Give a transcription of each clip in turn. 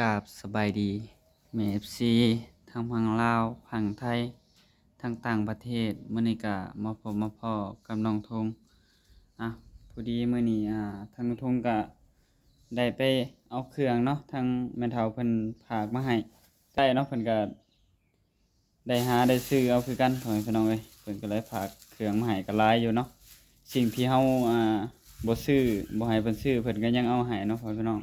ກາບສະບາຍດີແມ່ເອັຟຊີ ທັງຝັ່ງລາວ ຝັ່ງໄທ ທັງຕ່າງປະເທດ. ມື້ນີ້ກະມາພົບມາພໍ້ກັບນ້ອງທົງ. ອ່ະ ພໍດີມື້ນີ້ ອ່າ ທາງນ້ອງທົງກະໄດ້ໄປເອົາເຄື່ອງເນາະ ທາງແມ່ເຖົ້າເພິ່ນຝາກມາໃຫ້. ໄດ້ເນາະ ເພິ່ນກະ ໄດ້ຫາໄດ້ຊື້ເອົາຄືກັນ ພໍ່ແມ່ພີ່ນ້ອງເອີຍ. ເພິ່ນກໍເລີຍຝາກເຄື່ອງມາໃຫ້ກໍຫຼາຍຢູ່ເນາະ. ສິ່ງທີ່ເຮົາ ອ່າ ບໍ່ຊື້ ບໍ່ໃຫ້ເພິ່ນຊື້ ເພິ່ນກໍຍັງເອົາໃຫ້ເນາະ ພໍ່ແມ່ພີ່ນ້ອງ.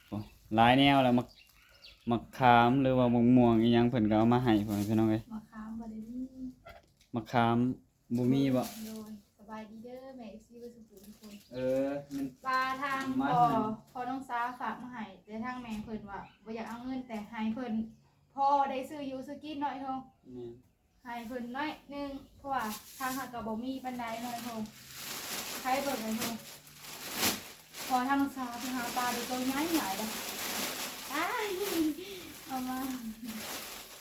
ໂອ້ ຫຼາຍແນວແຫຼະ ໝາກ ໝາກຂາມ ຫຼືວ່າໝາກມ່ວງອີ່ຫຍັງ ເພິ່ນກໍເອົາມາໃຫ້ ພໍ່ແມ່ພີ່ນ້ອງເອີຍ. ໝາກຂາມບໍ່ໄດ້ມີ ໝາກຂາມ ບໍ່ມີບໍ່? ໂດຍ ສະບາຍດີເດີແມ່ເອັຟຊີເບິດສູ່ຜູ້ທຸກຄົນ. ເອີ ແມ່ນ ປາທາງພໍ່ ພໍ່ນ້ອງສາຝາກມາໃຫ້ ແຕ່ທາງແມ່ເພິ່ນວ່າບໍ່ຢາກເອົາເງິນ ແຕ່ໃຫ້ເພິ່ນພໍໄດ້ຊື້ຢູ່ຊື້ກິນເນາະ ໄອ້ທົງ. ແມ່ນ ໃຫ້ເພິ່ນໜ້ອຍໜຶ່ງ ເພາະວ່າທາງເຮົາກໍບໍ່ມີປານໃດເນາະ ໄອ້ທົງ. ໃຫ້ເບິ່ງ ໄອ້ທົງ ພໍທາງນ້ອງສາໄປຫາປາໄດ້ໂຕໃຫຍ່ຫຼາຍເດ້. ອ້າຍ ເອົາມາ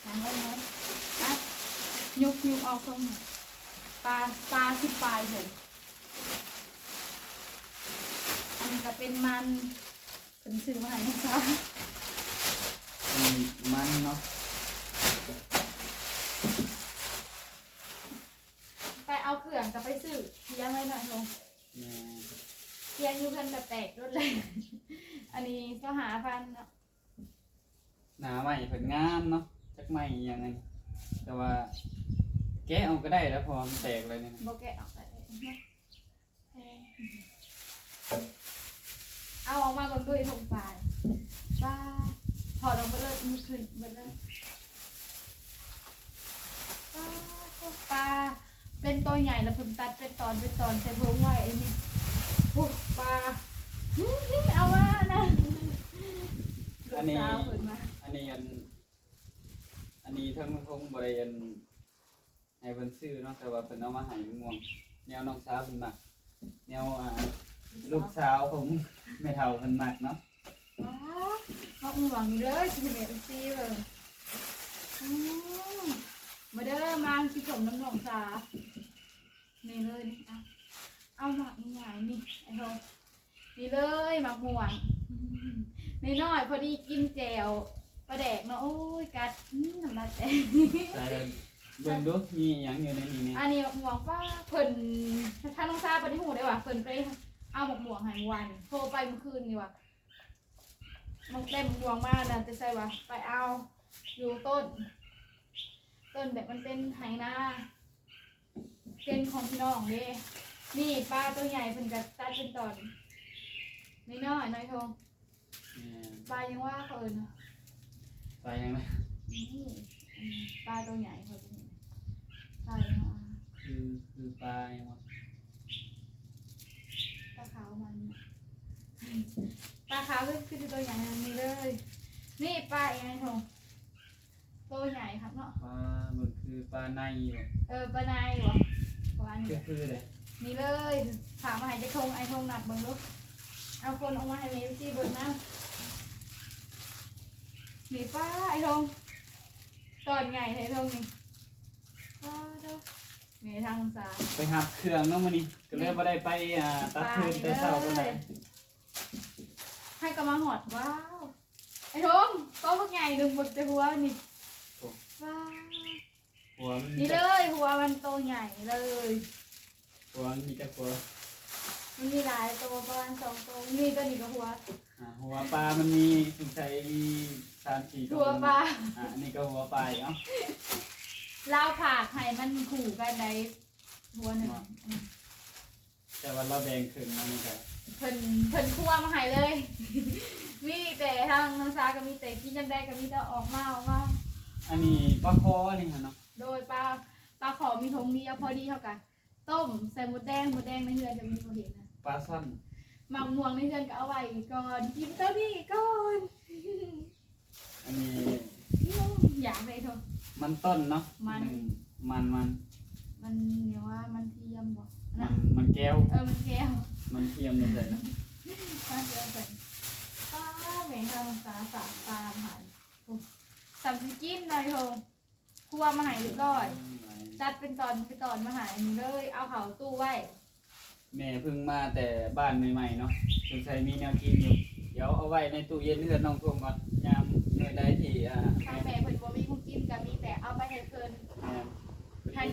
ຫຍັງເອີຍ ອ່ະ ຍົກ ຍົກອອກເບິ່ງ ປາ ປາສິບປາຍເພິ່ນ. ອັນນີ້ກໍເປັນມັນ ເພິ່ນຊື້ມາໃຫ້ນ້ອງສາວ. ອັນນີ້ມັນເນາະ ໄປເອົາເຄື່ອງກໍໄປຊື້ ທຽງໄວ້ໜ້ອຍໂທ. ແມ່ນ ທຽງຢູ່ເຮືອນກໍແຕກໂລດແຫຼະ. ອັນນີ້ຊາວຫ້າພັນເນາະ. ໜ້າໄມ້ເພິ່ນງາມເນາະ ຈັກໄມ້ອີ່ຫຍັງນີ້ ແຕ່ວ່າແກະເອົາກໍໄດ້ແລ້ວ ເພາະວ່າມັນແຕກແລ້ວນີ້ນະ. ບໍ່ແກະອອກກໍໄດ້ເນາະ ເອົາອອກມາເບິ່ງດູ ໄອ້ທົງປາ. ປາ ຖອດອອກເບິດເລີຍ ມັນຂຶ້ນເບິດເລີຍ. ປາ ປາ ເປັນໂຕໃຫຍ່ແລ້ວເພິ່ນຕັດເປັນຕອນເປັນຕອນໃສ່ຖົງໄວ້ ອັນນີ້ ໂອ້ ປາ ເອົາມານະ. ອັນນີ້ ລູກສາວເພິ່ນມາ ອັນນີ້ ອັນ ອັນນີ້ທາງລຸງທົງບໍ່ໄດ້ ອັນ ໃຫ້ເພິ່ນຊື້ເນາະ ແຕ່ວ່າເພິ່ນເອົາມາໃຫ້ໝາກມ່ວງ ແນວນ້ອງສາວເພິ່ນມັກ ແນວ ອ່າ ລູກສາວຂອງແມ່ເຖົ້າເພິ່ນມັກເນາະ. ວ້າວ ໝາກມ່ວງນີ້ເດີ ຊິໃຫ້ແມ່ເອັຟຊີເບິ່ງ. ອືມ ມາເດີ ມາກິນສົ້ມນຳນ້ອງສາ. ນີ້ເລີຍນີ້ ອ່ະ ເອົາໝາກໃຫຍ່ໆນີ້ ໄອ້ໂທ. ນີ້ເລີຍ ໝາກມ່ວງ ອືມ ນ້ອຍໆ ພໍດີກິນແຈ່ວປາແດກເນາະ. ໂອ້ຍ ກັດ ອືມ ນ້ຳລາຍແຕກ. ໃສ່ເບິ່ງດູ ມີຫຍັງຢູ່ໃນນີ້ແດ່? ອັນນີ້ໝາກມ່ວງ ປ້າ ເພິ່ນ ທາງນ້ອງສາບໍ່ໄດ້ຮູ້ເດ້ວ່າ ເພິ່ນໄປເອົາໝາກມ່ວງໃຫ້ມື້ວານນີ້ ໂທໄປມື້ຄືນນີ້ວ່າ ໝາກ ໄດ້ໝາກມ່ວງມານະ ແຕ່ໃສວ່າ ໄປເອົາຢູ່ຕົ້ນ ຕົ້ນແບບມັນເປັນໄຮ່ນາ ເປັນຂອງພີ່ນ້ອງເດ້. ນີ້ປາໂຕໃຫຍ່ເພິ່ນກໍຕັດເປັນຕອນນ້ອຍໆ ນ້ອຍໂທ. ແມ່ນ ປາຫຍັງວ່າເຂົາເອີ້ນນະ? ປາຫຍັງນະ? ນີ້ ອືມ ປາໂຕໃຫຍ່ເຂົາເອີ້ນ ປາຫຍັງວ່າ ຄື ຄືປາຫຍັງວະ? ປາຂາວມັນ ປາຂາວຄື ຄືໂຕໃຫຍ່ ນີ້ເລີຍ. ນີ້ປາອີ່ຫຍັງໂທ? ໂຕໃຫຍ່ຄັກເນາະ. ປາ ມັນຄືປາໄນບໍ່? ເອີ ປາໄນບໍ່? ປານີ້ ຄື ຄືເດ້. ນີ້ເລີຍ ຝາກມາໃຫ້ຈັກຖົງ ໄອ້ທົງນັບເບິ່ງດູ. ເອົາຄົນອອກມາໃຫ້ແມ່ເອັຟຊີເບິ່ງນຳ. ນີ້ ປາ ໄອ້ທົງ ຕອນໃຫຍ່ແທ້ທົງນີ້. ປາໂທ້ ແມ່ທາງສາ ໄປຮັບເຄື່ອງເນາະມື້ນີ້ ກໍເລີຍ ແມ່ນ ບໍ່ໄດ້ໄປ ອ່າ ຕັດ ປາ ຟືນແຕ່ເຊົ້າປານໃດ. ໃຫ້ກໍມາຮອດ ວ້າວ ໄອ້ທົງ ໂຕບັກໃຫຍ່ໜຶ່ງ ເບິ່ງແຕ່ຫົວມັນນີ້. ໂອ້ ວ້າວ ຫົວມັນ ນີ້ເລີຍ ຫົວມັນໂຕໃຫຍ່ເລີຍ. ຫົວມັນມີຈັກຫົວ? ມັນມີຫຼາຍໂຕ ປະມານສອງໂຕ. ນີ້ ໂຕນີ້ກໍຫົວ ອ່າ ຫົວປາມັນມີ ສົງໄສມີສາມສີ່ໂຕ ຫົວປາ. ອ່າ ອັນນີ້ກໍຫົວປາອີກເນາະ. ລາວຝາກໃຫ້ມັນຄູ່ກັນໄດ໋ ຫົວໜຶ່ງ ເນາະ. ອືມ ແຕ່ວ່າລາວແບ່ງເຄິ່ງມານີ້ກໍ ເພິ່ນ ເພິ່ນຄົວມາໃຫ້ເລີຍ. ມີແຕ່ທາງນ້ອງສາກໍມີແຕ່ກິນ ຍາມໃດກໍມີແຕ່ອອກມາ ອອກມາ. ອັນນີ້ປາຄໍ່ນີ້ຫັ້ນເນາະ. ໂດຍ ປາ ປາຄໍ່ມີຖົງດຽວ ພໍດີເຮົາກໍຕົ້ມໃສ່ມົດແດງ ມົດແດງໃນເຮືອນກໍມີ ບໍ່ເຫັນນະ. ປາຊ່ອນ ໝາກມ່ວງໃນເຮືອນກໍເອົາໄວ້ກ່ອນ ກິນໂຕນີ້ກ່ອນ. ອັນນີ້ ອືມ ຢາກໄດ້ໂທ ມັນຕົ້ນເນາະ. ມັນ ມັນ ມັນ ມັນຫຍັງວະ ມັນທຽມບໍ່? ມັນ ມັນແກ້ວ ເອີ ມັນແກ້ວ ມັນທຽມໃສ່ນະ ມັນທຽມໃສ່. ປ້າ ແມ່ທາງສາຝາກປາມາໃຫ້ ໂອ້ ສ່ຳຊິກິນໜ້ອຍໂທ. ຄົວມາໃຫ້ຮຽບຮ້ອຍ ອືມ ຕັດເປັນຕອນເປັນຕອນມາໃຫ້ ອັນນີ້ເລີຍ ເອົາເຂົ້າຕູ້ໄວ້. ແມ່ເພິ່ງມາແຕ່ບ້ານໃໝ່ໆເນາະ ສົງໄສມີແນວກິນຢູ່. ດຽວເອົາໄວ້ໃນຕູ້ເຢັນເຮືອນນ້ອງທົ່ງກ່ອນ. ໃດທີ່ ອ່າ ທາງແມ່ເພິ່ນບໍ່ມີຂອງກິນ ກໍມີແຕ່ເອົາໄປໃຫ້ເພິ່ນ. ແມ່ນ. ຄັນ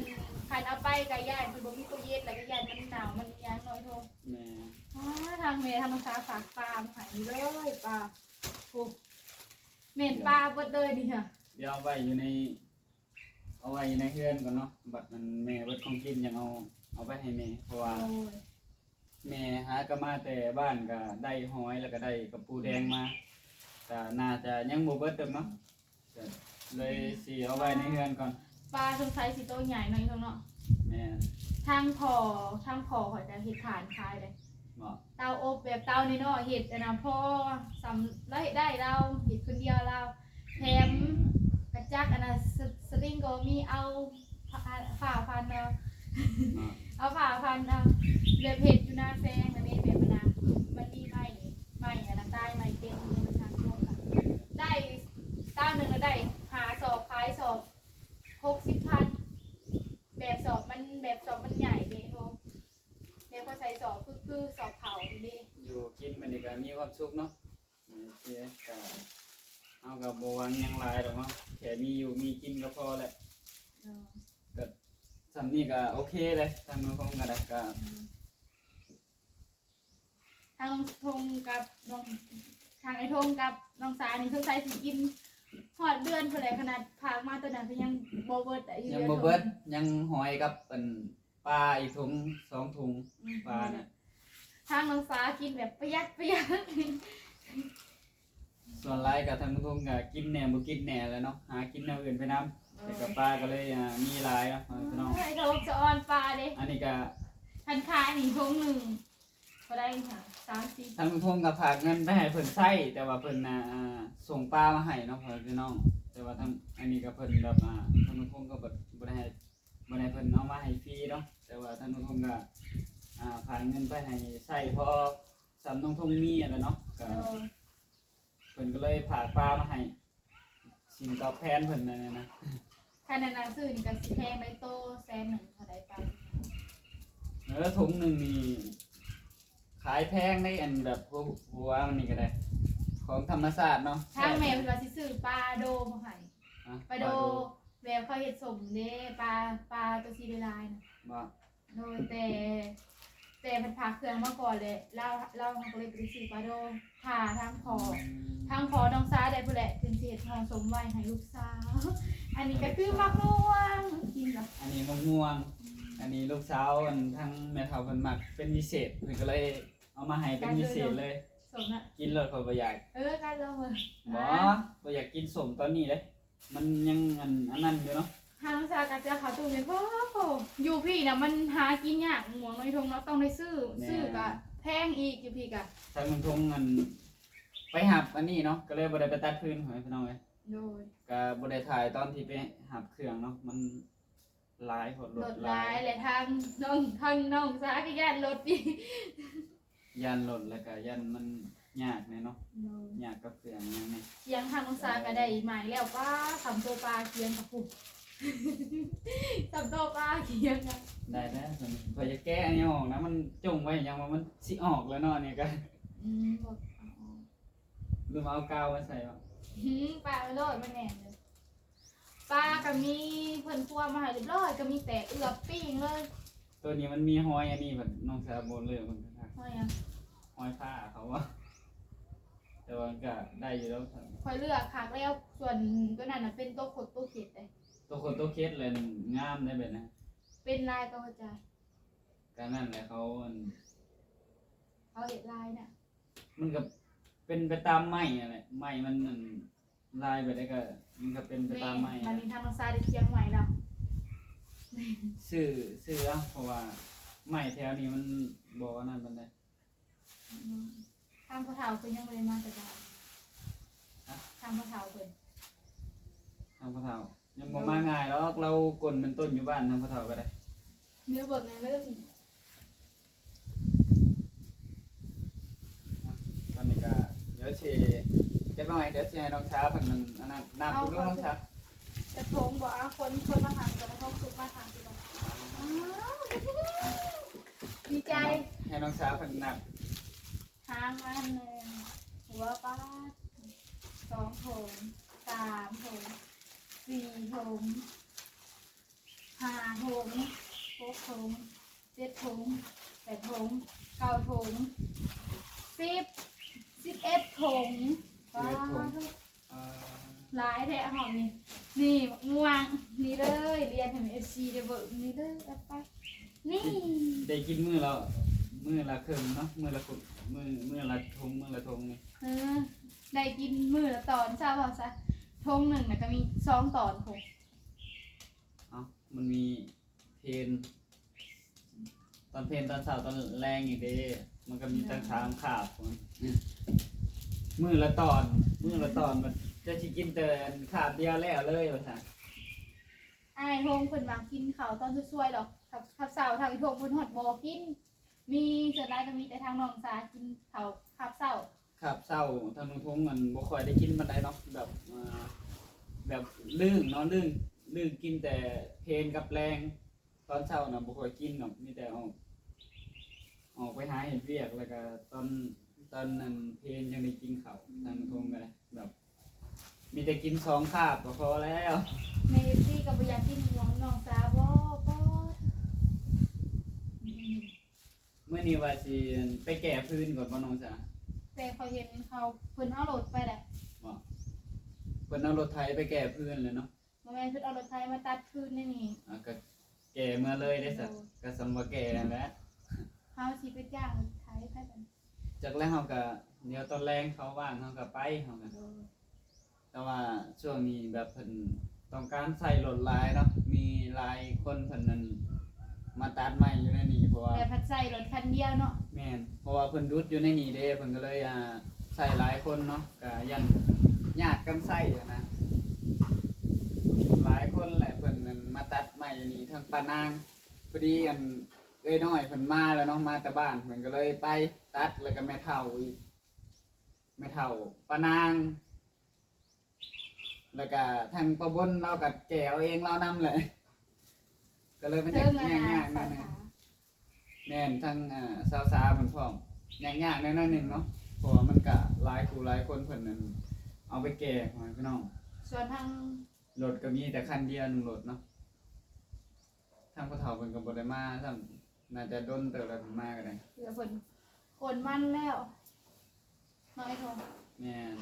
ຄັນເອົາໄປກໍຢ້ານເພິ່ນບໍ່ມີຕູ້ເຢັນ ແລ້ວກໍຢ້ານມັນໜາວ ມັນຫຍັງເນາະ ໂທ. ແມ່ນ. ອໍ ທາງແມ່ທາງນ້ອງສາຝາກປາມາໃຫ້ເລີຍ ປາ. ໂອ້ ແມ່ນປາເບິດເລີຍນີ້ຫະ. ດຽວເອົາໄວ້ຢູ່ໃນ ເອົາໄວ້ໃນເຮືອນກ່ອນເນາະ ບັດນັ້ນແມ່ເບິດຂອງກິນຈັ່ງເອົາ ເອົາໄປໃຫ້ແມ່ ເພາະວ່າ ໂອ້ຍ ແມ່ຫາກໍມາແຕ່ບ້ານ ກໍໄດ້ຫອຍ ແລ້ວກໍໄດ້ກະປູແດງມາ ກໍໜ້າຈະຍັງບໍ່ເບິດດອກເນາະ ກໍເລີຍຊິເອົາໄວ້ໃນເຮືອນກ່ອນ. ປາສົງໄສຊິໂຕໃຫຍ່ໜ້ອຍເນາະ. ແມ່ນ. ທາງພໍ່ ທາງພໍ່ຂ້ອຍກໍເຮັດຖ່ານຂາຍເດ້. ເນາະ ເຕົາອົບແບບເຕົານ້ອຍໆ ເຮັດອັນນະ ພໍສ່ຳລາຍໄດ້ລາວ ເຮັດຄົນດຽວລາວ ແຖມກະຈັກອັນນະ ສ- ສະລິງກໍມີ ເອົາ ຜ້າ ຜ້າພັນເອົາ ເອົາຜ້າພັນເອົາ ແບບເຮັດຢູ່ນາແຊງນັ້ນເດ້ ແບບອັນນະ ມັນມີໄມ້ ໄມ້ອັນນະ ຕາຍໄມ້ເຕັມຢູ່ທາງໂນ້ນນະ ໄດ້ເຕົາໜຶ່ງນະ ໄດ້ຫ້າສອບ ຂາຍສອບຫົກສິບພັນ ແບບສອບມັນ ແບບສອບມັນໃຫຍ່ເດ້ໂທ ແບບເຂົາໃສ່ສອບ ຄື ຄືສອບເຂົ້ານີ້ເດ້. ຢູ່ກິນມື້ນີ້ກໍມີຄວາມສຸກເນາະ. ໂອເຄ ກໍເຮົາກໍບໍ່ຫວັງຫຍັງຫຼາຍດອກເນາະ ແຄ່ມີຢູ່ມີກິນກໍພໍແຫຼະ. ເອີ ກໍສ່ຳນີ້ກໍໂອເຄເດ້ ທາງນ້ອງທົງກໍໄດ້ ກໍ ອືມ ທາງນ້ອງທົງກັບນ້ອງ ທາງອ້າຍທົງກັບນ້ອງສານີ້ສົງໄສຊິກິນຮອດເດືອນພຸ້ນແຫຼະ ຂະໜາດຝາກມາຕອນນັ້ນກໍຍັງບໍ່ເບິດ ຢູ່ ຍັງບໍ່ເບິດ ຍັງຫອຍກັບອັນ ປາອີກຖົງສອງຖົງ ອືມ ປານະ. ທາງນ້ອງສາກິນແບບປະຢັດປະຢັດ ສ່ວນຫຼາຍກໍທາງລຸງທົງກໍກິນແດ່ບໍ່ກິນແດ່ແຫຼະເນາະ ຫາກິນແນວອື່ນໄປນຳ ແຕ່ກໍປາກໍເລີຍ ອ່າ ມີຫຼາຍເນາະ ພີ່ນ້ອງ. ໂອ້ຍ ສະອອນປາເດ້ ອັນນີ້ກໍ ຄັນຂາຍນີ້ຖົງໜຶ່ງ ເທົ່າໃດຫະ ສາມສິບ. ທາງລຸງທົງກໍຝາກເງິນໄປໃຫ້ເພິ່ນໃຊ້ ແຕ່ວ່າເພິ່ນນະ ອ່າ ສົ່ງປາມາໃຫ້ເນາະ ພໍ່ແມ່ພີ່ນ້ອງ ແຕ່ວ່າທາງ ອັນນີ້ກໍເພິ່ນແບບ ອ່າ ທາງລຸງທົງກໍບໍ່ ບໍ່ໄດ້ໃຫ້ ບໍ່ໄດ້ເພິ່ນເອົາມາໃຫ້ຟຣີເນາະ ແຕ່ວ່າທາງລຸງທົງກໍ ອ່າ ຝາກເງິນໄປໃຫ້ໃຊ້ ພໍສ່ຳລຸງທົງມີຫັ້ນແຫຼະເນາະ ກໍ ໂດຍ ເພິ່ນກໍເລີຍຝາກປາມາໃຫ້ ສິ່ງຕອບແທນເພິ່ນນັ້ນນະ. ຄັນອັນນັ້ນຊື້ນີ້ກໍຊິແພງໄດ໋ ໂຕແສນໜຶ່ງເທົ່າໃດປານ? ເອີ ຖົງໜຶ່ງນີ້ຂາຍແພງໃດ໋ ອັນແບບຫົວ ຫົວມັນນີ້ກໍໄດ້ ຂອງທຳມະຊາດເນາະ. ທາງແມ່ເພິ່ນວ່າຊິຊື້ປາໂດມາໃຫ້ ຮະ? ປາໂດ ປາໂດ ແບບເຂົາເຮັດສົ້ມເດ້ ປາ ປາໂຕສີລາຍໆນະ ບໍ່? ໂດຍ ແຕ່ ແຕ່ເພິ່ນຝາກເຄື່ອງມາກ່ອນແຫຼະ ລາວ ລາວເຮົາກໍເລີຍບໍ່ໄດ້ຊື້ປາໂດ ຖ້າທາງພໍ່ ອືມ ທາງພໍ່ນ້ອງຊາໄດ້ພຸ້ນແຫຼະ ເພິ່ນຊິເຮັດຫໍ່ສົ້ມໄວ້ໃຫ້ລູກສາວ. ອັນນີ້ກໍຄືໝາກມ່ວງ ກິນບໍ່? ອັນນີ້ໝາກມ່ວງ ອືມ ອັນນີ້ລູກສາວ ອັນທາງແມ່ເຖົ້າເພິ່ນມັກເປັນພິເສດ ເພິ່ນກໍເລີຍເອົາມາໃຫ້ເປັນພິເສດເລີຍ. ສົມນະ ກິນໂລດ ຂ້ອຍບໍ່ຢາກ. ເອີ ກັນລອງເບິ່ງ. ບໍ່ ອ່າ ບໍ່ຢາກກິນສົ້ມຕອນນີ້ເດ້. ມັນຍັງອັນ ອັນນັ້ນຢູ່ເນາະ ຫາສາກະເຈາະເຂົ້າຕູ້ເຢັນ. ໂອ້ ຢູ່ພີ້ນະ ມັນຫາກິນຍາກ ໝວກນ້ອຍທົ່ງເນາະ ຕ້ອງໄດ້ຊື້ ແມ່ນ ຊື້ກະແພງອີກ ຢູ່ພີ້ກະ. ທາງລຸງທົງອັນ ໄປຮັບອັນນີ້ເນາະ ກໍເລີຍບໍ່ໄດ້ໄປຕັດຟືນ ພໍ່ແມ່ພີ່ນ້ອງເອີຍ. ໂດຍ ກະບໍ່ໄດ້ຖ່າຍຕອນທີ່ໄປຮັບເຄື່ອງເນາະ ມັນຫຼາຍໂພດ ລົດຫຼາຍ ລົດຫຼາຍ ແລະທາງນ້ອງ ທາງນ້ອງສາກໍຢ້ານລົດອີກ. ຢ້ານລົດ ແລ້ວກະຢ້ານມັນຍາກແດ່ເນາະ. ໂດຍ ຍາກກັບເຄື່ອງຫຍັງນີ້. ສຽງທາງນ້ອງສາກໍໄດ້ໃໝ່ແລ້ວ ປ້າ ສ່ຳໂຕປາຂຽງກະພຸ້ນ ສ່ຳໂຕປາຂຽງນະ. ໄດ້ແລ້ວ ຂ້ອຍຢາກແກະອັນນີ້ອອກນະ ມັນຈົ່ງໄວ້ຫຍັງວ່າມັນຊິອອກແລ້ວເນາະ ອັນນີ້ກະ. ອືມ ບໍ່ເອົາອອກ ລືມເອົາກາວມາໃສ່ບໍ? ຫື ປາໂລດ ມັນແໜ້ນເລີຍ. ປາກໍມີເພິ່ນຄົວມາໃຫ້ຮຽບຮ້ອຍ ກໍມີແຕ່ເອືອບປີ້ງເລີຍ. ໂຕນີ້ມັນມີຮອຍອັນນີ້ ບັດນ້ອງສາວບໍ່ເລືອກເບິ່ງຄັກໆ. ຮອຍຫຍັງ? ຮອຍຜ້າເຂົາວ່າ ແຕ່ວ່າມັນກໍໄດ້ຢູ່ແລ້ວ. ຂ້ອຍເລືອກຄັກແລ້ວ ສ່ວນໂຕນັ້ນນະເປັນໂຕຂົດໂຕເຂັດເດ້. ໂຕຂົດໂຕເຂັດແຫຼະ ງາມໄດ໋ແບບນັ້ນ. ເປັນລາຍກໍເຂົ້າໃຈ. ກໍນັ້ນແຫຼະ ເຂົາອັນ ເຂົາເຮັດລາຍນະ. ມັນກໍເປັນໄປຕາມໄມ້ຫັ້ນແຫຼະ ໄມ້ມັນອັນ ລາຍແບບໃດກໍ ມັນກໍເປັນໄປຕາມໄມ້. ແມ່ນ ບັດນີ້ທາງນ້ອງສາໄດ້ຄຽງໄມ້ແລ້ວ ຊື້ ຊື້ເອົາ ເພາະວ່າໄມ້ແຖວນີ້ມັນບໍ່ອັນນັ້ນປານໃດ. ອືມ ທາງພໍ່ເຖົ້າເພິ່ນຍັງບໍ່ໄດ້ມາແຕ່ບ້ານ. ຮະ? ທາງພໍ່ເຖົ້າເພິ່ນ ທາງພໍ່ເຖົ້າຍັງບໍ່ມາງ່າຍດອກ ລາວກົ້ນເປັນຕົ້ນຢູ່ບ້ານ ທາງພໍ່ເຖົ້າກໍໄດ້. ແນວເບິ່ງແນວເບິ່ງ ຕອນນີ້ກໍດຽວຊິ ຈັກໜ້ອຍດຽວຊິໃຫ້ນ້ອງສາເພິ່ນອັນນັ້ນ ນັບເບິ່ງດູນ້ອງສາ. ຈະຖົງບໍ່? ເອົາ ຄົນ ຄົນມາທາງ ຄົນມາທາງ ຄົນມາທາງ ດີໃຈ ໃຫ້ນ້ອງສາເພິ່ນນັບ. ຫາງມາໜຶ່ງ ຫົວປາ ສອງຖົງ ສາມຖົງ ສີ່ຖົງ ຫ້າຖົງ ຫົກຖົງ ເຈັດຖົງ ແປດຖົງ ເກົ້າຖົງ ສິບ ສິບເອັດຖົງ. ສິບເອັດຖົງ ວ້າວ ອ່າ ຫຼາຍແທ້ຫ້ອງນີ້. ນີ້ໝາກມ່ວງ ນີ້ເລີຍ ລຽນໃຫ້ເອັຟຊີໄດ້ເບິ່ງ ນີ້ເລີຍ ເອົາໄປ ນີ້ ໄດ້ກິນມື້ລະ ມື້ລະເຄິ່ງເນາະ ມື້ລະ ມື້ ມື້ລະຖົງ ມື້ລະຖົງນີ້. ເອີ ໄດ້ກິນມື້ລະຕອນ ຊາວເວົ້າຊະ ຖົງໜຶ່ງນະກະມີສອງຕອນພຸ້ນ. ເອົ້າ ມັນມີ ເພນ ຕອນເພນຕອນເຊົ້າຕອນແລງນີ້ເດ້ ມັນກໍມີຕັ້ງສາມຄາບ ມື້ລະຕອນ ມື້ລະຕອນ ມັນຈະຊິກິນແຕ່ຄາບດຽວແລ້ວເລີຍວ່າຊັ້ນ. ອ້າຍໂຮງເພິ່ນວ່າກິນເຂົ້າຕອນສວຍໆດອກ ຄາບ ຄາບເຊົ້າ ທາງອີ່ໂຮງເພິ່ນຮອດບໍ່ກິນ ມີ ສ່ວນຫຼາຍກໍມີແຕ່ທາງນ້ອງສາກິນເຂົ້າຄາບເຊົ້າ. ຄາບເຊົ້າທາງນ້ອງທົງ ອັນ ບໍ່ຄ່ອຍໄດ້ກິນປານໃດເນາະ ແບບ ອ່າ ແບບລຶ້ງເນາະ ລຶ້ງ ລຶ້ງກິນແຕ່ເພນກັບແລງ ຕອນເຊົ້ານະບໍ່ຄ່ອຍກິນດອກ ມີແຕ່ອອກ ອອກໄປຫາເຮັດວຽກ ແລ້ວກະຕອນ ຕອນນັ້ນເພນຈັ່ງໄດ້ກິນເຂົ້າ ທາງນ້ອງທົງກໍໄດ້ ແບບ ມີແຕ່ກິນສອງຄາບກໍພໍແລ້ວ. ແມ່ເອັຟຊີກໍບໍ່ຢາກກິນຂອງນ້ອງສາບໍ? ບໍ່ ມື້ນີ້ວ່າຊິໄປແກ້ຟືນກ່ອນບໍ່ນ້ອງສາ? ແຕ່ຂ້ອຍເຫັນເຂົາ ເພິ່ນເອົາລົດໄປແຫຼະ. ບໍ່ ເພິ່ນເອົາລົດໄຖໄປແກ້ຟືນແລ້ວເນາະ. ບໍ່ແມ່ນ ເພິ່ນເອົາລົດໄຖມາຕັດຟືນໃນນີ້. ອ່າ ກໍແກ້ເມືອເລີຍເດ້ຊະ. ໂດຍ ກໍສ່ຳວ່າແກ້ຫັ້ນແຫຼະ. ເຮົາຊິໄປຈ້າງລົດໄຖໃຜບັດ? ຈັກແລ້ວ ເຮົາກໍດຽວຕອນແລງເຂົາວ່າງເຮົາກໍໄປ ເຮົາກໍ. ໂດຍ ແຕ່ວ່າຊ່ວງນີ້ແບບເພິ່ນຕ້ອງການໃຊ້ລົດຫຼາຍເນາະ ມີຫຼາຍຄົນເພິ່ນນັ້ນມາຕັດໄມ້ຢູ່ໃນນີ້ ເພາະວ່າ ແຕ່ພັດໃຊ້ລົດຄັນດຽວເນາະ. ແມ່ນ ເພາະວ່າເພິ່ນດຸດຢູ່ໃນນີ້ເດ້ ເພິ່ນກໍເລີຍ ອ່າ ໃຊ້ຫຼາຍຄົນເນາະ ກໍຢ້ານຍາດກັນໃຊ້ຫັ້ນນະ ຫຼາຍຄົນແຫຼະ ເພິ່ນນັ້ນມາຕັດໄມ້ຢູ່ນີ້ ທັງປ້ານາງ ພໍດີ ອັນ ເອື້ອຍນ້ອຍເພິ່ນມາແລ້ວເນາະ ມາແຕ່ບ້ານ ເພິ່ນກໍເລີຍໄປຕັດ ແລ້ວກໍແມ່ເຖົ້າອີກ ແມ່ເຖົ້າ ປ້ານາງ ແລ້ວກະທາງປ້າບົນລາວກະແກ່ເອົາເອງລາວນຳແຫຼະ ກະເລີຍມັນຈະຍາກໆໜ້ອຍໜຶ່ງ. ແມ່ນ ທາງ ອ່າ ສາວສາເພິ່ນພ້ອມ ຍາກໆໜ້ອຍໜຶ່ງເນາະ ເພາະວ່າມັນກະຫຼາຍຄູ່ຫຼາຍຄົນເພິ່ນນັ້ນເອົາໄປແກ່ ພໍ່ແມ່ພີ່ນ້ອງ. ສ່ວນທາງລົດກະມີແຕ່ຄັນດຽວໜຶ່ງລົດເນາະ. ທາງພໍ່ເຖົ້າເພິ່ນກໍບໍ່ໄດ້ມາຊ້ຳ ໜ້າຈະດົນເຕີບແລ້ວເພິ່ນມາກໍໄດ້ ເພື່ອເພິ່ນໂກນມັນແລ້ວເນາະ ອ້າຍໂທ. ແມ່ນ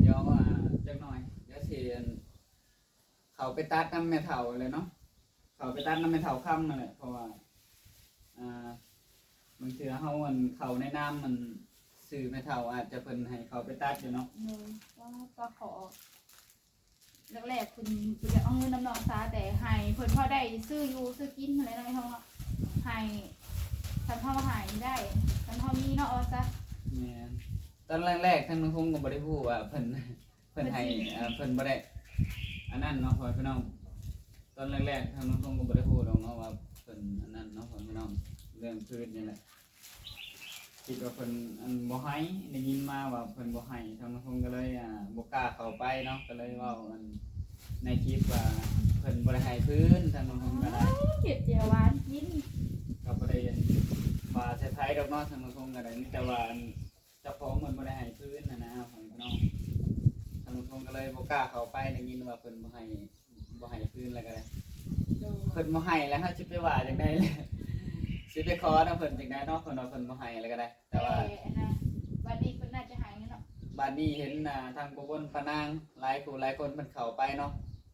ດຽວ ອ່າ ຈັກໜ້ອຍ ດຽວຊິ ອັນ ເຂົ້າໄປຕັດນຳແມ່ເຖົ້າແຫຼະເນາະ ເຂົ້າໄປຕັດນຳແມ່ເຖົ້າຄຳຫັ້ນແຫຼະ ເພາະວ່າ ອ່າ ບາງເທື່ອເຮົາ ອັນ ເຂົ້າໃນນາມ ອັນ ຊື່ແມ່ເຖົ້າ ອາດຈະເພິ່ນໃຫ້ເຂົ້າໄປຕັດຢູ່ເນາະ. ໂດຍ ກໍຂໍ ແລກໆເພິ່ນບໍ່ຢາກເອົາເງິນນຳນ້ອງສາ ແຕ່ໃຫ້ເພິ່ນພໍໄດ້ຊື້ຢູ່ຊື້ກິນຫັ້ນແຫຼະເນາະ ໃຫ້ ຄັນເຮົາໃຫ້ໄດ້ ຄັນເຮົາມີເນາະ ວ່າຊະ. ແມ່ນ ຕອນແລກໆ ທາງນ້ອງຄົງກໍບໍ່ໄດ້ຮູ້ວ່າເພິ່ນ ເພິ່ນໃຫ້ ເພິ່ນຊິ ເອີ ເພິ່ນບໍ່ໄດ້ອັນນັ້ນເນາະ ພໍ່ແມ່ພີ່ນ້ອງ. ຕອນແລກໆ ທາງນ້ອງຄົງກໍບໍ່ໄດ້ຮູ້ດອກເນາະວ່າເພິ່ນອັນນັ້ນເນາະ ພໍ່ແມ່ພີ່ນ້ອງ ເລື່ອງຄືນນີ້ແຫຼະ. ຄິດວ່າເພິ່ນ ອັນ ບໍ່ໃຫ້ ໄດ້ຍິນມາວ່າເພິ່ນບໍ່ໃຫ້ ທາງນ້ອງຄົງກໍເລີຍ ອ່າ ບໍ່ກ້າເຂົ້າໄປເນາະ ກໍເລີຍເວົ້າ ອັນ ໃນຄລິບວ່າເພິ່ນບໍ່ໄດ້ໃຫ້ຄືນ ທາງນ້ອງຄົງກໍໄດ້ ເຮັດແຈ່ວຫວານກິນ ກໍບໍ່ໄດ້ວ່າໃສ່ໃຜດອກເນາະ ທາງນ້ອງຄົງກໍໄດ້ ມີແຕ່ວ່າ ອັນ ເຈົ້າຂອງເພິ່ນບໍ່ໄດ້ໃຫ້ຄືນຫັ້ນນະ ທາງນ້ອງ ທາງນ້ອງຄົງກໍເລີຍບໍ່ກ້າເຂົ້າໄປ ໄດ້ຍິນວ່າເພິ່ນບໍ່ໃຫ້ ບໍ່ໃຫ້ຄືນແລ້ວກໍໄດ້. ໂດຍ ເພິ່ນບໍ່ໃຫ້ແລ້ວ ເຮົາຊິໄປວ່າຈັ່ງໃດລະ ຊິໄປຂໍນຳເພິ່ນຈັ່ງໃດເນາະ ເພິ່ນວ່າເພິ່ນບໍ່ໃຫ້ແລ້ວກໍໄດ້. ແຕ່ວ່າ ແຕ່ອັນນະ ບາດນີ້ເພິ່ນໜ້າຈະໃຫ້ເນາະ ບາດນີ້ເຫັນ ອ່າ ທາງປ້າບົນ ປ້ານາງ ຫຼາຍຄູ່ຫຼາຍຄົນເພິ່ນເຂົ້າໄປເນາະ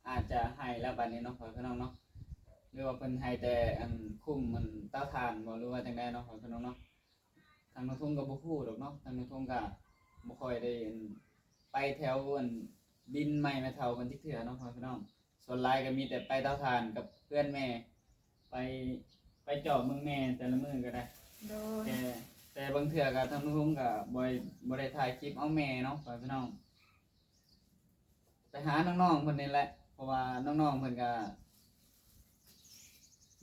ອາດຈະໃຫ້ແລ້ວບາດນີ້ເນາະ ພໍ່ແມ່ພີ່ນ້ອງເນາະ ຫຼືວ່າເພິ່ນໃຫ້ແຕ່ ອັນ ຄຸ້ມ ອັນ ເຕົາຖ່ານບໍ ຫຼືວ່າຈັ່ງໃດເນາະ ພໍ່ແມ່ພີ່ນ້ອງເນາະ. ທາງນ້ອງທົງກໍບໍ່ຮູ້ດອກເນາະ ທາງນ້ອງທົງກໍບໍ່ຄ່ອຍໄດ້ ອັນ ໄປແຖວ ອັນ ດິນໄມ້ແມ່ເຖົ້າເພິ່ນຈັກເທື່ອເນາະ ພໍ່ແມ່ພີ່ນ້ອງ. ສ່ວນຫຼາຍກໍມີແຕ່ໄປເຕົາຖ່ານກັບເຮືອນແມ່ ໄປ ໄປຈອບເບິ່ງແມ່ແຕ່ລະມື້ກໍໄດ້. ໂດຍ ແຕ່ ແຕ່ບາງເທື່ອກໍທາງນ້ອງທົງກໍບໍ່ ບໍ່ໄດ້ຖ່າຍຄລິບເອົາແມ່ເນາະ ພໍ່ແມ່ພີ່ນ້ອງ. ໄປຫານ້ອງໆເພິ່ນນີ້ແຫຼະ ເພາະວ່ານ້ອງໆເພິ່ນກະ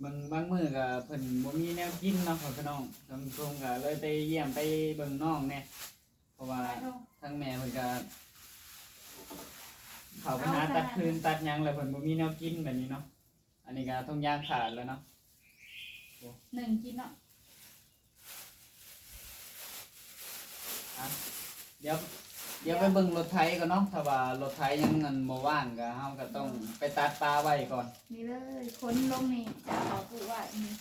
ບາງ ບາງມື້ກະເພິ່ນບໍ່ມີແນວກິນເນາະ ພໍ່ແມ່ພີ່ນ້ອງ. ທາງທົງກະເລີຍໄປຢ້ຽມໄປເບິ່ງນ້ອງແດ່ ເພາະວ່າທາງແມ່ເພິ່ນກະເຂົ້າໄປຫາຕັດຟືນຕັດຫຍັງ ແລ້ວເພິ່ນບໍ່ມີແນວກິນແບບນີ້ເນາະ. ອັນນີ້ກໍທຸງຍາງຂາດແລ້ວເນາະ ໂອ້ ໜຶ່ງກິນເນາະ. ອ່ະ ດຽວ ດຽວໄປເບິ່ງລົດໄຖກ່ອນເນາະ ຖ້າວ່າລົດໄຖຍັງອັນບໍ່ວ່າງກໍ ເຮົາກໍຕ້ອງໄປຕັດປາໄວ້ກ່ອນ. ນີ້ເລີຍ ຂົນລົງນີ້ ຈະເອົາເຂົ້າປູກໄວ້ນີ້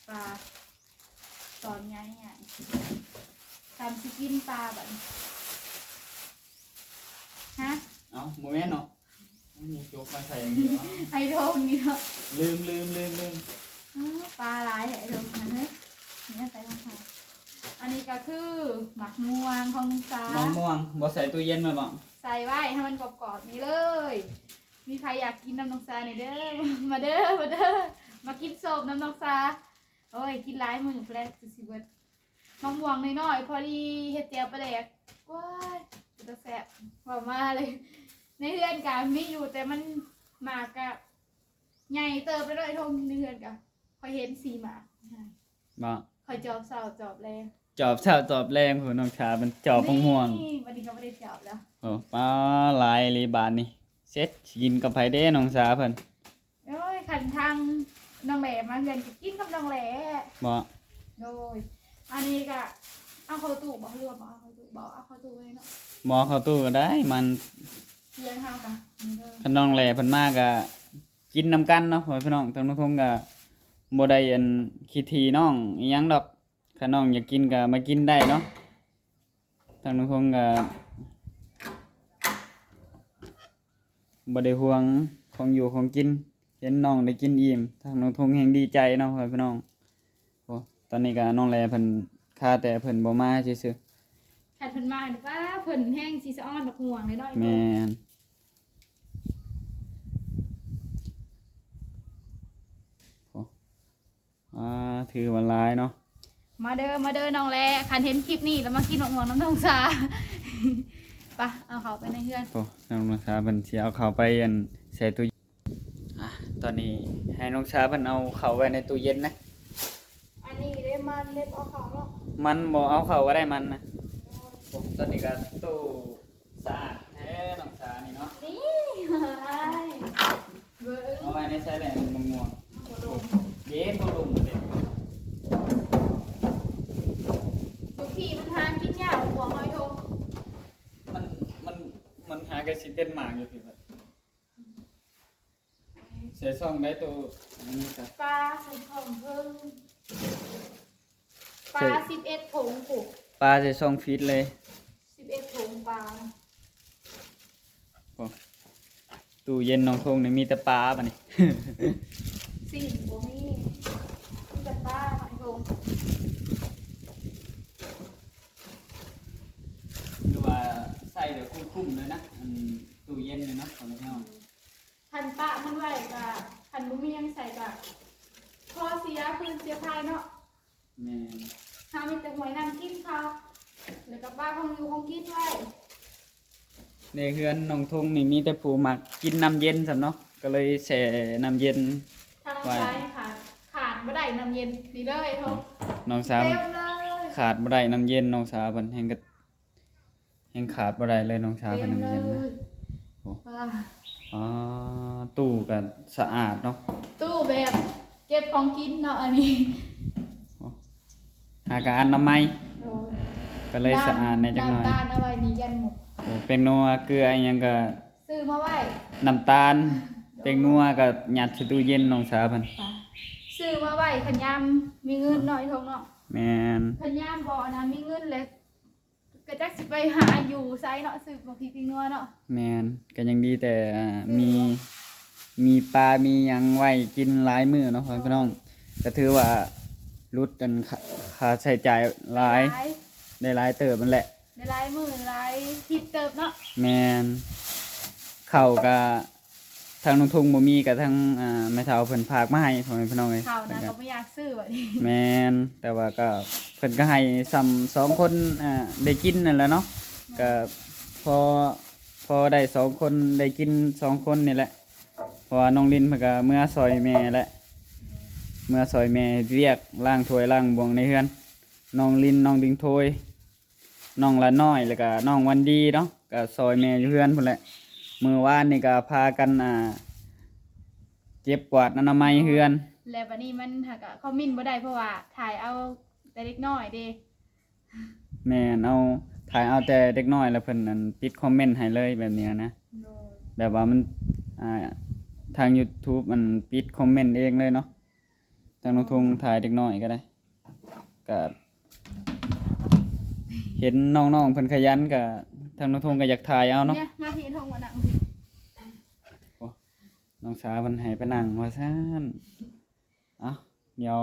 ປາຕອນໃຫຍ່ໆ ຕາມຊິກິນປາບັດນີ້ ຮະ? ເອົ້າ ບໍ່ແມ່ນເນາະ. ມັນມີຈົກມາໃສ່ອັນນີ້ວະ ໄອ້ໂດງນີ້ເນາະ ລືມ ລືມ ລືມ ລືມ. ອ້າວ ປາຫຼາຍແທ້ໄອ້ໂດງຫັ້ນເຮີ້ຍ ນີ້ໃສ່ຂອງເຮົາ. ອັນນີ້ກໍຄືໝາກມ່ວງຂອງນ້ອງສາ ໝາກມ່ວງບໍ່ໃສ່ຕູ້ເຢັນແມ່ນບໍ່? ໃສ່ໄວ້ໃຫ້ມັນກອບໆນີ້ເລີຍ. ມີໃຜຢາກກິນນຳນ້ອງສານີ້ເດີ ມາເດີ ມາເດີ ມາກິນສົ້ມນຳນ້ອງສາ. ໂອ້ຍ ກິນຫຼາຍມື້ພຸ້ນແຫຼະ ຊິເບິດ. ໝາກມ່ວງນ້ອຍໆ ພໍດີເຮັດແຈ່ວປາແດກ ໂອ້ຍ ເປັນຕາແຊບ ເວົ້າມາເລີຍ. ໃນເຮືອນກະມີຢູ່ ແຕ່ມັນໝາກກະໃຫຍ່ເຕີບແລ້ວເນາະ ໄອ້ທົງ. ໃນເຮືອນກະ ຂ້ອຍເຫັນສີ່ໝາກ ບໍ່? ຂ້ອຍຈອບເຊົ້າຈອບແລງ ຈອບເຊົ້າຈອບແລງພຸ້ນ ນ້ອງສາເພິ່ນຈອບໝາກມ່ວງນີ້ ບັດນີ້ກໍບໍ່ໄດ້ຈອບແລ້ວ. ໂອ້ ປາຫຼາຍອີ່ຫຼີບາດນີ້ ເສັດ ຊິກິນກັບໃຜເດ້ນ້ອງສາເພິ່ນ? ໂອ້ຍ ຄັນທາງນ້ອງແຫຼມາເຮືອນກໍກິນກັບນ້ອງແຫຼບໍ່? ໂດຍ ອັນນີ້ກະເອົາເຂົ້າຕູ້ບໍ່ ຫຼືວ່າບໍ່ເອົາເຂົ້າຕູ້? ບໍ່ເອົາເຂົ້າຕູ້ເລີຍເນາະ. ບໍ່ເອົາເຂົ້າຕູ້ກໍໄດ້ ມັນ ເຮືອນເຮົາກະ ຄັນນ້ອງແຫຼເພິ່ນມາກະກິນນຳກັນເນາະ ພໍ່ແມ່ພີ່ນ້ອງ. ທາງນ້ອງທົງກະບໍ່ໄດ້ອັນຂີ້ຖີ່ນ້ອງອີ່ຫຍັງດອກ ຄັນນ້ອງຢາກກິນກໍມາກິນໄດ້ເນາະ. ທາງນ້ອງທົງກໍບໍ່ໄດ້ຫ່ວງຂອງຢູ່ຂອງກິນ ເຫັນນ້ອງໄດ້ກິນອີ່ມ ທາງນ້ອງທົງແຮ່ງດີໃຈເນາະ ພໍ່ແມ່ພີ່ນ້ອງ. ໂອ້ ຕອນນີ້ກໍນ້ອງແຫຼເພິ່ນຄາແຕ່ເພິ່ນບໍ່ມາຊື່ໆ ຄັນເພິ່ນມານີ້ ປ້າ ເພິ່ນແຮ່ງຊິສະອອນບັກມ່ວງເລີຍເນາະ. ແມ່ນ ໂອ້ ອ່າ ຖືວ່າຫຼາຍເນາະ. ມາເດີ ມາເດີນ້ອງແຫຼ ຄັນເຫັນຄລິບນີ້ແລ້ວມາກິນໝາກມ່ວງນຳນ້ອງສາ. ປະ ເອົາເຂົ້າໄປໃນເຮືອນ. ໂອ້ ນ້ອງສາເພິ່ນຊິເອົາເຂົ້າໄປອັນໃສ່ຕູ້ເຢັນ. ອ່າ ຕອນນີ້ໃຫ້ນ້ອງສາເພິ່ນເອົາເຂົ້າໄວ້ໃນຕູ້ເຢັນນະ. ອັນນີ້ເດ້ ມັນເດ້ບໍ່ເອົາເຂົ້າເນາະ. ມັນບໍ່ເອົາເຂົ້າກໍໄດ້ ມັນນະ. ໂອ້ ຕອນນີ້ກໍຕູ້ ສະອາດແທ້ນ້ອງສານີ້ເນາະ. ນີ້ ເບິ່ງ ເອົາໄວ້ໃນໃສແຫຼະ ໝາກມ່ວງ? ບໍ່ລົງ ເດ້ ບໍ່ລົງເດ້. ຢູ່ພີ້ມັນຫາກິນຍາກກວ່າຫອຍໂດງ. ມັນ ມັນ ມັນຫາກໍຊິເຕັມໝາກຢູ່ພີ້. ໃສ່ຊ່ອງໃດໂຕ ອັນນີ້ກະ ປາໃສ່ຊ່ອງເທິງ ປາສິບເອັດຖົງພຸ້ນ ປາໃສ່ຊ່ອງຟີດເລີຍ ສິບເອັດຖົງປາ. ໂອ້ ຕູ້ເຢັນນ້ອງທົງນີ້ມີແຕ່ປາບາດນີ້ ຊີ້ນບໍ່ມີ ມີແຕ່ປານ້ອງທົງ. ຄືວ່າໃສ່ແບບຄຸ້ມໆເລີຍນະ ອັນຕູ້ເຢັນນີ້ເນາະ ພໍ່ແມ່ພີ່ນ້ອງ. ຄັນປະມັນໄວ້ກະ ຄັນບໍ່ມີຫຍັງໃສ່ກະ ພໍເສຍຟືນເສຍໄຟເນາະ. ແມ່ນ ເຮົາມີແຕ່ຫ້ວຍນ້ຳກິນເຂົາ ແລ້ວກະປະຂອງຢູ່ຂອງກິນໄວ້. ໃນເຮືອນນ້ອງທົງນີ້ມີແຕ່ຜູ້ມັກກິນນ້ຳເຢັນຊ້ຳເນາະ ກໍເລີຍແຊ່ນ້ຳເຢັນໄວ້. ທາງນ້ອງຊາຍຂາດ ຂາດບໍ່ໄດ້ນ້ຳເຢັນ ນີ້ເລີຍ ນ້ອງສາວ ເຕັມເລີຍ ຂາດບໍ່ໄດ້ນ້ຳເຢັນ. ນ້ອງສາວເພິ່ນແຮ່ງກະ ແຮ່ງຂາດບໍ່ໄດ້ເລີຍນ້ອງສາວເພິ່ນນະ. ໂອ້ ອ່າ ຕູ້ກໍສະອາດເນາະ ຕູ້ແບບເກັບຂອງກິນເນາະ ອັນນີ້. ໂອ້ ຫາກະອະນາໄມ ໂດຍ ກໍເລີຍສະອາດແດ່ຈັກໜ້ອຍ. ນ້ຳຕານເອົາໄວ້ນີ້ຢັນໝົດ. ໂອ້ ແປ້ງນົວເກືອອີ່ຫຍັງກໍຊື້ມາໄວ້ ນ້ຳຕານ ແປ້ງນົວກໍຍັດໃສ່ຕູ້ເຢັນນ້ອງສາວເພິ່ນ ຊື້ມາໄວ້ຄັນຍາມມີເງິນເນາະ ອີ່ທົງເນາະ. ແມ່ນ ຄັນຍາມບໍ່ອັນນັ້ນມີເງິນແລ້ວ ກໍຈັກຊິໄປຫາຢູ່ໃສເນາະ ຊື້ໝາກພິກພິກນົວເນາະ. ແມ່ນ ກໍຍັງດີແຕ່ ອ່າ ມີ ມີປາມີຫຍັງໄວ້ກິນຫຼາຍມື້ເນາະ ພໍ່ແມ່ພີ່ນ້ອງ. ກໍຖືວ່າຫຼຸດອັນ ຄ່າ ຄ່າໃຊ້ຈ່າຍຫຼາຍ ຫຼາຍ ໄດ້ຫຼາຍເຕີບຫັ້ນແຫຼະ ໄດ້ຫຼາຍມື້ຫຼາຍທິດເຕີບເນາະ. ແມ່ນ ເຂົ້າກໍ ທາງນ້ອງທຸງບໍ່ມີ ກໍທາງ ອ່າ ແມ່ເຖົ້າເພິ່ນຝາກມາໃຫ້ ພໍ່ແມ່ພີ່ນ້ອງເອີຍ. ເຂົ້ານະກໍບໍ່ຢາກຊື້ບັດນີ້. ແມ່ນ ແຕ່ວ່າກໍເພິ່ນກໍໃຫ້ສ່ຳສອງຄົນ ອ່າ ໄດ້ກິນນັ້ນແຫຼະເນາະ. ກໍພໍ ພໍໄດ້ສອງຄົນ ໄດ້ກິນສອງຄົນນີ້ແຫຼະ ເພາະວ່ານ້ອງລິນເພິ່ນກໍເມືອຊ່ອຍແມ່ແຫຼະ ເມືອຊ່ອຍແມ່ເຮັດວຽກ ລ້າງຖ້ວຍລ້າງບ່ວງໃນເຮືອນ. ນ້ອງລິນ ນ້ອງດິງໂທຍ ນ້ອງລະນ້ອຍ ແລ້ວກະນ້ອງວັນດີເນາະ ກະຊ່ອຍແມ່ຢູ່ເຮືອນພຸ້ນແຫຼະ. ມື້ວານນີ້ກະພາກັນ ອ່າ ເກັບກວາດອະນາໄມເຮືອນ ແລ້ວບັດນີ້ມັນຫາກະຄອມມິນບໍ່ໄດ້ ເພາະວ່າຖ່າຍເອົາແຕ່ເດັກນ້ອຍເດ້. ແມ່ນ ເອົາ ຖ່າຍເອົາແຕ່ເດັກນ້ອຍ ແລ້ວເພິ່ນອັນປິດຄອມເມັນໃຫ້ເລີຍແບບນີ້ນະ. ໂດຍ ແບບວ່າມັນ ອ່າ ທາງ YouTube ອັນປິດຄອມເມັນເອງເລີຍເນາະ. ທາງນ້ອງທົງຖ່າຍເດັກນ້ອຍກໍໄດ້ ກໍເຫັນນ້ອງໆເພິ່ນຂະຫຍັນ ກໍທາງນ້ອງທົງກໍຢາກຖ່າຍເອົາເນາະ. ເນຍ ມາເຮັດຫ້ອງວ່າໜັງ ໂອ້ ນ້ອງສາວເພິ່ນໃຫ້ໄປນັ່ງວ່າຊັ້ນ. ເອົ້າ ດຽວ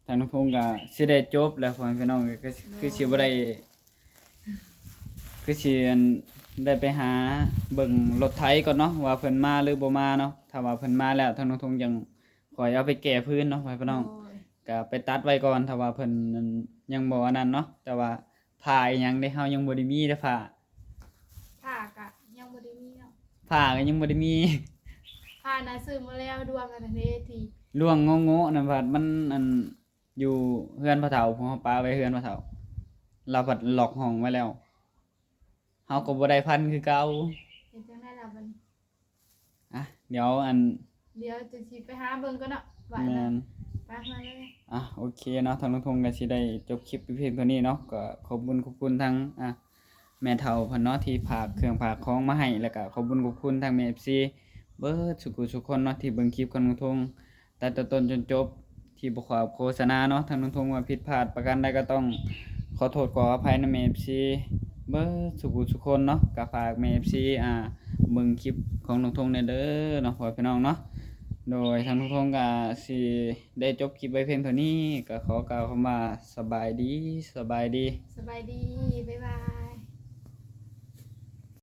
ທາງນ້ອງທົງກໍຊິໄດ້ຈົບແລ້ວ ພໍ່ແມ່ພີ່ນ້ອງ ກໍຄືຊິບໍ່ໄດ້ ຄືຊິອັນ ໄດ້ໄປຫາເບິ່ງລົດໄຖກ່ອນເນາະ ວ່າເພິ່ນມາຫຼືບໍ່ມາເນາະ. ຖ້າວ່າເພິ່ນມາແລ້ວ ທາງນ້ອງທົງຈັ່ງຄ່ອຍເອົາໄປແກ້ພື້ນເນາະ ພໍ່ແມ່ພີ່ນ້ອງ. ໂດຍ ກໍໄປຕັດໄວ້ກ່ອນ ຖ້າວ່າເພິ່ນຍັງບໍ່ອັນນັ້ນເນາະ. ແຕ່ວ່າຜ້າອີ່ຫຍັງເດ້ ເຮົາຍັງບໍ່ໄດ້ມີເດ້ ຜ້າ ຜ້າກະຍັງບໍ່ໄດ້ມີເນາະ ຜ້າກໍຍັງບໍ່ໄດ້ມີ. ຜ້ານະຊື້ມາແລ້ວ ດວງອັນນັ້ນເດ້ ທີ່ ດວງໂງ່ໆນັ້ນ ພັດມັນອັນ ຢູ່ເຮືອນພໍ່ເຖົ້າ ພວກເຮົາປະໄວ້ເຮືອນພໍ່ເຖົ້າ ລາວພັດລັອກຫ້ອງໄວ້ແລ້ວ ເຮົາກໍບໍ່ໄດ້ພັນຄືເກົ່າ. ເຮັດຈັ່ງໃດລະບັດນີ້? ອ່ະ ດຽວອັນ ດຽວຈະຊິໄປຫາເບິ່ງກ່ອນເນາະ ວ່າ ແມ່ນ ໄປມາເລີຍ. ອ່ະ ໂອເຄເນາະ ທາງລຸງທົງກໍຊິໄດ້ຈົບຄລິບໄປພຽງເທົ່ານີ້ເນາະ. ກໍຂອບບຸນຂອບຄຸນທາງ ອ່ະ ແມ່ເຖົ້າເພິ່ນເນາະ ທີ່ຝາກເຄື່ອງຝາກຂອງມາໃຫ້ ແລ້ວກໍຂອບບຸນຂອບຄຸນທາງແມ່ເອັຟຊີເບິດສູ່ຜູ້ສູ່ຄົນເນາະ ທີ່ເບິ່ງຄລິບຂອງລຸງທົງ ຕັ້ງແຕ່ຕົ້ນຈົນຈົບ ທີ່ບໍ່ຂໍໂຄສະນາເນາະ. ທາງລຸງທົງວ່າຜິດພາດປະການໃດກໍຕ້ອງຂໍໂທດຂໍອະໄພນຳແມ່ເອັຟຊີເບິດສູ່ຜູ້ສູ່ຄົນເນາະ. ກໍຝາກແມ່ເອັຟຊີ ອ່າ ເບິ່ງຄລິບຂອງລຸງທົງແດ່ເດີເນາະ ພໍ່ແມ່ພີ່ນ້ອງເນາະ. ໂດຍ ທາງລຸງທົງກໍຊິໄດ້ຈົບຄລິບໄວ້ພຽງເທົ່ານີ້ ກໍຂໍກ່າວຄຳວ່າສະບາຍດີ ສະບາຍດີ ສະບາຍດີ ບາຍບາຍ.